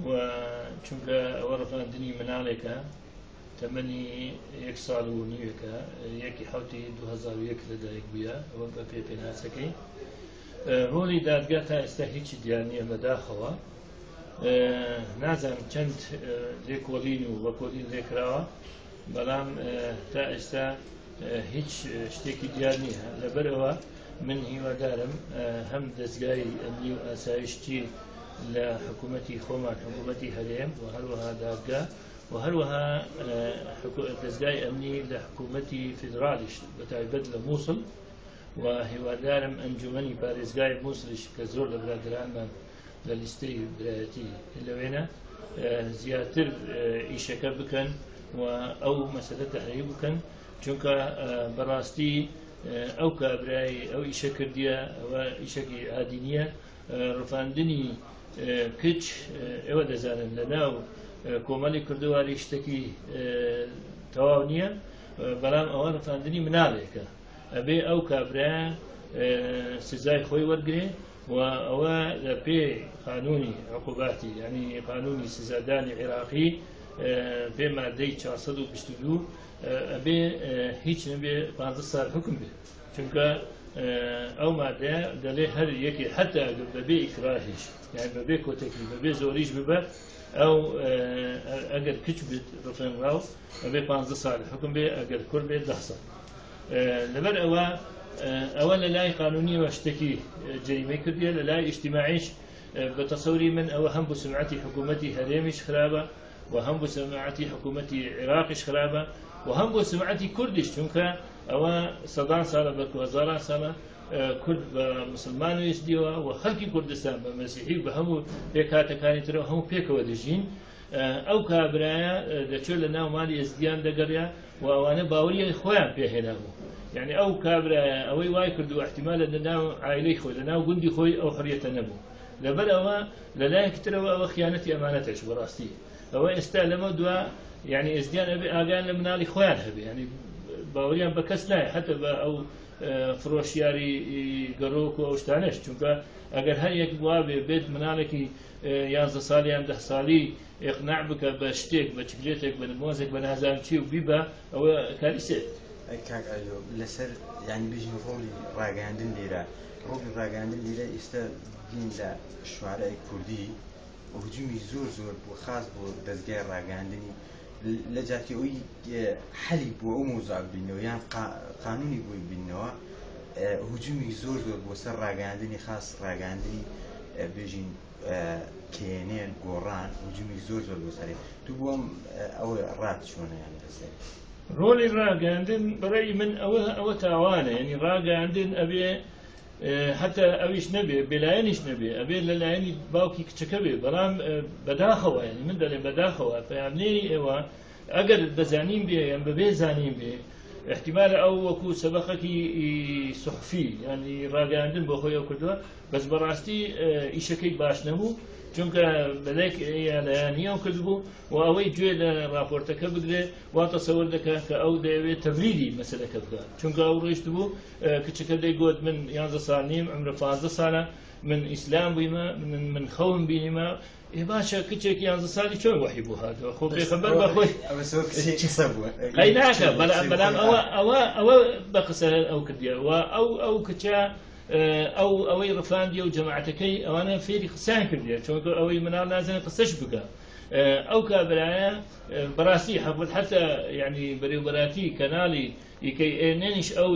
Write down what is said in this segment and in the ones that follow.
و چونکە ئەوە ڕفاندنی مناڵێکە تەمەنی یەک ساڵ و نیوێکە، یەکی حەوتی 2001 لەدایک بووە، ئەوە بە پێ پێناسەکەی. ڕۆڵی دادگا تا ئێستا هیچی دیار نییە بەداخەوە. نازانم چەند لێکۆڵین و وەکۆلین لێکراوە، بەڵام تا ئێستا هیچ شتێکی دیار نییە. لەبەرئەوە من هیوادارم هەم دەزگای ئەمنی و ئاسایشتی لە حکوومەتی خۆمان، حکوومەتی هەرێم و هەروەها دادگا و هەروەها دەزگای ئەمنی لە حکوومەتی فیدراڵیش بە تایبەت لە مووسڵ، و هیوادارم ئەنجومەنی پارێزگای مووسڵیش کە زۆر لە برادەرانمان لە لیستەی برایەتی لەوێنە زیاتر ئیشەکە بکەن و ئەو مەسەلە تەحریک بکەن، چونکە بەڕاستی ئەو کابرای ئەو ئیشە کردیە ئەوە ئیشەکی عادی نییە. ڕفاندنی کچ ئێوە دەزانن لە ناو کۆمەڵی کوردەواری شتێکی تەواو نییە، بەڵام ئەوە ڕفاندنی مناڵێکە، ئەبێ ئەو کابرا سزای خۆی وەرگێ و ئەوە لە پێ قانونی عقوباتی، یعنی قانونی سزادانی عێراقی پێ مادەی 422 ئەبێ هیچ نەبێ 15 سال حکم بێ، چونکە ئەو مادەیە دەڵێ هەر یەکێ حتا ئەگەر بەبێ ئیکراهیش، یعنی بەبێ کۆتەکی بەبێ زۆریش ببە، ئەو ئەگەر کچ بێت ڕفێنراو ئەبێ 15 سال حکم بێ، ئەگەر کوڕ بێت 10 ساڵ. لەبەر ئەوە ئەوە لە لای قانونیەوە شتێکی جەریمەی کردیە، لە لای ئیجتیماعیش بە تەسەوری من ئەوە هەم بۆ سمعەتی حکوومەتی هەرێمیش خراپە و هەم بۆ سمعەتی حکوومەتی عێراقیش خراپە و هەم بۆ سمعەتی کوردیش، چونکە ئەوە سەدان ساڵە بەلکو هەزاران ساڵە کورد بە مسلمان و ئێزدیەوە و خەڵکی کوردستان بە مەسیحی و بە هەموو پێکهاتەکانی ترەوە هەموو پێکەوە دەژین. ئەو کابرایە دەچێت لە ناو ماڵی ئێزدیان دەگەڕیا و ئەوانە باوەریان خۆیان پێهێنابوو، یعنی ئەو کابرایە ئەوەی وای کردو احتیمالە لە ناو عایلەی خۆی لە ناو گوندی خۆی ئەو حڕیەتە نەبوو. لەبەر ئەوە لەلایەکی ترەوە ئەوە خیانەتی ئەمانەتەش بەڕاستی. ئەوە ئێستا لەمە دوا یعنی ئێزدیان ئەبێ ئاگایان لە مناڵی خۆیان هەبێ، یعنی باوەریان بە کەس نایە، حتی بە ئەو فرۆشیاری گەڕۆک و ئەو شتانەش، چونکە ئەگەر هەر یەک وابێ بێت مناڵێکی 11 ساڵی یان 10 ساڵی ئقناع بکە بە شتێک، بە چکلێتێک، بە مۆزێک، بە نازانم چی و بیبە، ئەوە کاری سێت. کاک ئاریۆ لەسەر یعنی بژین ڕۆڵی ڕاگەیاندن لێرە، ڕۆڵی ڕاگەیاندن لێرە ئێستا بین لە شوارعی کوردی هجومی زۆر زۆر بۆ خاص بۆ دەستگای ڕاگەیاندنی لە جاتی ئەوی حەلی بۆ ئەو مۆزا بینەوە یان قانونی بۆی بینەوە، هجومی زۆر زۆر بۆ سەر ڕاگەیاندنی خاص ڕاگەیاندنی بێژین کێنێن گۆڕان هجومی زۆر زۆر بۆ سەرێ. تو بۆم ئەوە ڕات چۆنە یان لەسەر ڕۆڵی ڕاگەیاندن؟ بەڕێی من ئەوە تاوانە، یعنی ڕاگەیاندن ئەبێ حتی ئەویش نەبێ بێلایەنیش نەبێ، ئەبێ لەلایەنی باوکی کچەکە بێ. بەڵام بەداخەوە، یعنی من دەڵێم بەداخەوە پەیامنێری ئێوە ئەگەر بەزانین بێ یان بەبێ زانین بێ، احتیمالە ئەو وەکو سەبەقەکی سوحفی یعنی ڕاگەیاندن بۆ خۆی ئەو کردووە، بەس بەڕاستی ئیشەکەی باش نەبوو، چونکە بەلێک لایەنی ئەو کردبوو و ئەوەی گوێ لە راپۆرتەکە بگرێ وا تەسەور دەکات کە ئەو دەیەوێت تەبریری مەسەلەکە بکات، چونکە ئەو ڕۆیشت بوو کچەکە دەیگوت من 11 ساڵ نیم، عمرە 15 ساڵە، من ئیسلام بوویمە، من خەوم بینیمە. ئێ باشە کچێک 11 ساڵی چۆن وەحی بۆ هاتەوە؟ خۆ پێغەمبەر بە خۆی قەی ناکە، بەڵام ئەوە ئەوە ئەوە بە قسە ئەو کردیە و ئەو کچە ئەو ئەوەی ڕفاندیە و جەماعەتەکەی ئەوانە فێری قسەیان کردیە، چونکە ئەوەی مناڵ نازانێت قسەش بکە. ئەو کابرایە بەڕاستی حەقبەت حتی یعنی بەرێوبەراتی کەناڵی یکەی ئێنێنیش ئەو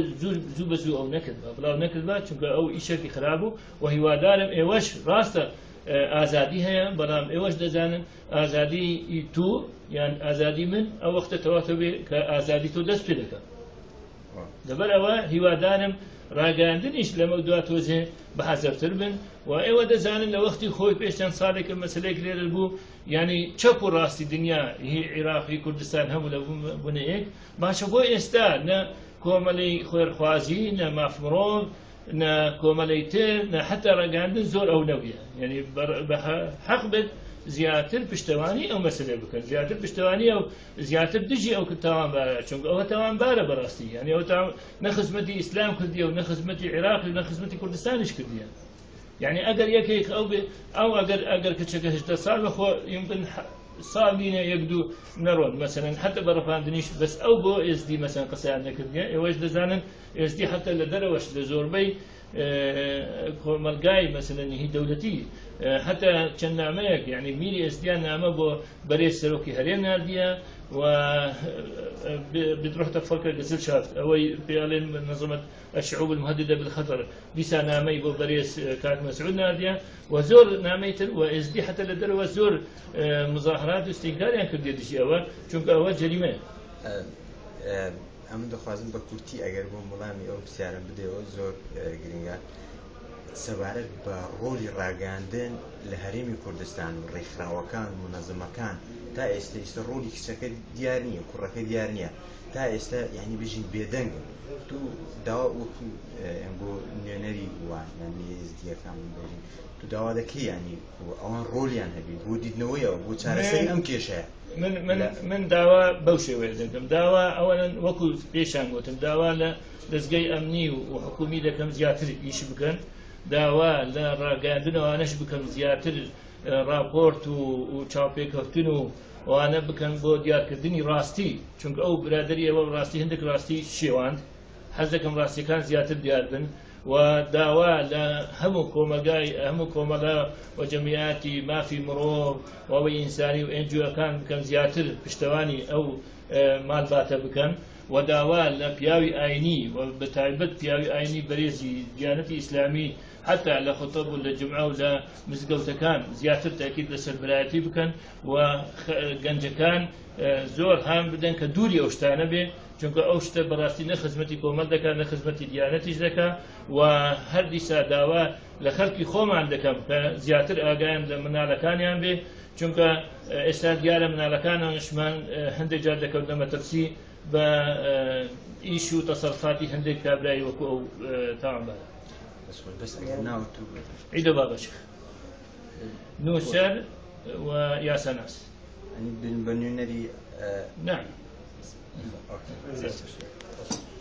زوو بە زوو ئەو نەکردبا، بڵاو نەکردبا، چونکە ئەو ئیشێکی خراپ بوو. و هیوادارم ئێوەش ڕاستە ئازادی هەیە، بەڵام ئێوەش دەزانن ئازادی تۆ یان ئازادی من ئەو وەختە تەواوە بێ کە ئازادی تۆ دەست پێ دەکات. لەبەر ئەوە هیوادارم ڕاگەیاندنیش لەمە دوا تۆزێ بەحەزەرتر بن. و ئێوە دەزانن لە وەختی خۆی پێش چەند ساڵێکە مەسلەیەک لێرە بوو، یعنی چەپ و ڕاستی دنیا هی عێراق هی کوردستان هەموو لە بوونە یەک. باشە بۆ ئێستا نە کۆمەڵی خێرخوازی، نە ماف مرۆڤ، نە کۆمەڵی تر، نە حتا ڕاگەیاندن زۆر ئەو نەبووە، یعنی بە حەق بێت زیاتر پشتەوانی ئەو مەسلە بکەن، زیاتر پشتەوانی ئەو، زیاتر دژی ئەو کە تاوانبارە، چونکە ئەوە تاوانبارە بەڕاستی، یعنی ئەو نە خزمەتی ئیسلام کردیە و نە خزمەتی عێراقی و نە خزمەتی کوردستانیش کردیە. یعنی ئەگەر یەکێک ئەو بێ ئەو ئەگەر ئەگەر کچەکە 18 ساڵ بخۆ يمكن ساڵ نینە یەک دوو نەڕۆن مەسەلەن حتى بە ڕفاندنیش بەس ئەو بۆ ئێزدی مەسەن قسەیان نەکردیە. ئێوەش دەزانن ئێزدی حتى لە دەرەوەش لە زۆربەی کۆمەلگای مەسەلەن هی دەولەتی حتى چەند نامەیەک یعنی میری ئێزدیان نامە بۆ بەرێز سەرۆکی هەرێم ناردیە و بتروح تفكر gesellschaft ئەوەی پێڵێن منظمة الشعوب المهددة بالخطر دیسان نامەی بۆ بەرێز کاک مەسعود ناردیە و زۆر نامەی تر و ئێزدی حتى لە دەرەوە زۆر مظاهرات و استنکاریان کردیە دژی ئەوە، چونکە ئەوە جەریمەیە. ئەمن دەخوازم بە کورتی ئەگەر بۆم وەڵامی ئەو پرسیارم بدەیەوە زۆر گرنگە سەبارەت بە ڕۆڵی ڕاگەیاندن لە هەرێمی کوردستان و ڕێکخراوەکان و منەزەمەکان. تا ئێستا ئێستا ڕۆڵی کچەکە دیار نییە، کوڕەکە دیار نییە، تا ئێستا یعنی بژین بێدەنگن. تو داوا وەکو بۆ نوێنەری وان یعنی ئێزدیەکان بێژین تو داوا دەکەی یعنی ئەوان ڕۆلیان هەبی بۆ دیدنەوەیەوە بۆ چارەسەری ئەم کێشەیە؟ من من من داوا بەو شێوەیە دەکەم. داوا ئەوەن وەکو پێشان گوتم داوا لە دەستگای ئەمنی و حکومی دەکەم زیاتر ئیش بکەن، داوا لە ڕاگەیاندنەوانەش بکەم زیاتر راپۆرت و چاوپێکەوتن و ئەوانە بکەن بۆ دیارکردنی ڕاستی، چونکە ئەو برادری ئەوە ڕاستی هەندێک ڕاستی شێواند، حەز دەکەم ڕاستیەکان زیاتر دیار بن. و داوا لە هەموو کۆمەلگای هەموو کۆمەڵە و جەمیاتی مافی مرۆڤ و ئەوەی ئینسانی و ئەنجیۆکان بکەن زیاتر پشتەوانی ئەو مالباتە بکەن. و داوا لە پیاوی ئاینی و بە تایبەت پیاوی ئاینی بەرێزی دیانەتی ئیسلامی حتی لە خطب و لە جمعە و لە مزگەوتەکان زیاتر تاکید لەسەر برایەتی بکەن و گەنجەکان زۆر هان بدەن کە دووری ئەو شتانە بێ، چونکە ئەو شتە بەڕاستی نە خزمەتی کۆمەل دەکات نە خزمەتی دیانەتیش دەکات. و هەر دیسا داوا لە خەڵکی خۆمان دەکەم کە زیاتر ئاگایان لە مناڵەکانیان بێ، چونکە ئێستا دیارە مناڵەکانیشمان هەندێک جار دەکەوتنە مەترسی بە ئیش و تەسەرفاتی هەندێک کابرایی وەکو ئەو تاوانبارە. بەس ئەگەر ناوت عیدە بابەشخ نووسەر و یاساناس. بە نوێنەری نعم. أوكي.